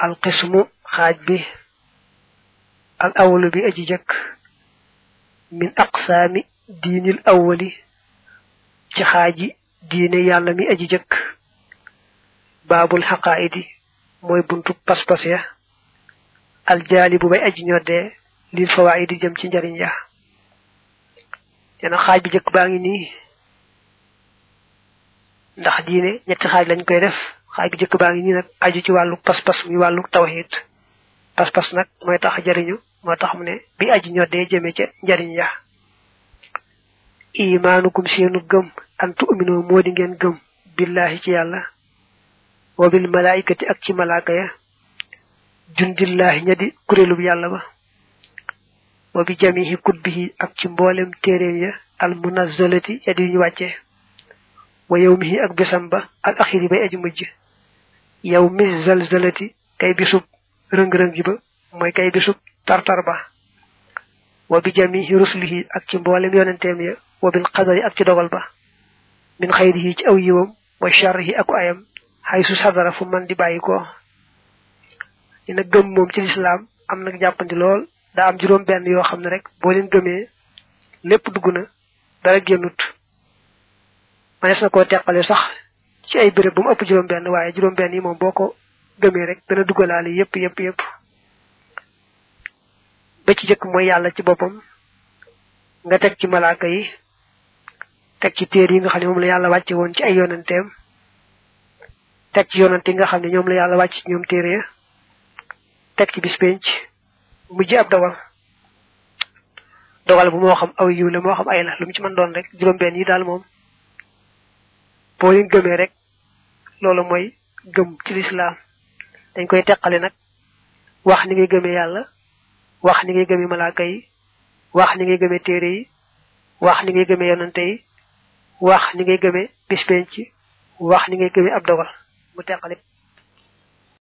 alqismu xaaj bi al awalu bi aji jëkk min aqsaami diinil awali ci xaaji diine yàlla mi aji jëkk baabul xaqaayidi mooy buntu pas-pas ya aljaali bu bay aji ñoddee lil fawaayidi jëm ci njariñ ya yana xaaj bi jëkk baa ngi nii ndax diine ñetti xaaj lañ koy def xaaj bi jëkk baa ngi nii nag aju ci wàllu pas-pas muy wàllu tawhid pas-pas nag mooy tax jariñu moo tax mu ne bi aji ñoddee jëme ca njariñ ya imaanukum seenu gëm an tu'minu moo di ngeen gëm billahi ci yàlla wa bil malaikati ak ci malaaka ya jundillahi ña di kuréelub yàlla ba wa bi jamihi kutbihi ak ci mboolem téeréem ya al munazzalati ya di ñu wàcce wa yawmihi ak bisam ba al axiri bay aji mujj yawmi zalzalati kay bisub rëng-rëng ji ba mooy kay bisub tartar ba wa bi jamihi rusulihi ak ci mboolem yonenteem ya wa bil qadari ak ci dogal ba min xayrihi ci aw yiwam wa sharrihi ak ayam xaysu sadara fu man di bàyyi ko dina gëm moom ci lislaam am nag jàppandi lool daa am juróom benn yoo xam ne rek boo leen gëmee lépp dugg na dara génnut manees na koo teqale sax ci ay béréb bu mu ëpp juróom benn waaye juróom benn yi moom boo ko gëmee rek dana duggalaale yépp ba ci jëkk mooy yàlla ci boppam nga teg ci malaaka yi teg ci téer yi nga xam ne moom la yàlla wàcce woon ci ay yonanteem teg ci yonante yi nga xam ne ñoom la yàlla wàcc ci ñoom téere ya teg ci bis penc mujj ab dogal bu moo xam aw yiw la moo xam ay la lu mu ci mën doon rek juróom benn yi daal moom boo leen gëmee rek loolu mooy gëm ci lislaam dañ koy teqale nag wax ni ngay gëmee yàlla wax ni ngay gëmee malaaka yi wax ni ngay gëmee téere yi wax ni ngay gëmee yonante yi wax ni ngay gëmee bis penc wax ni ngay gëmee ab dogal mu teqale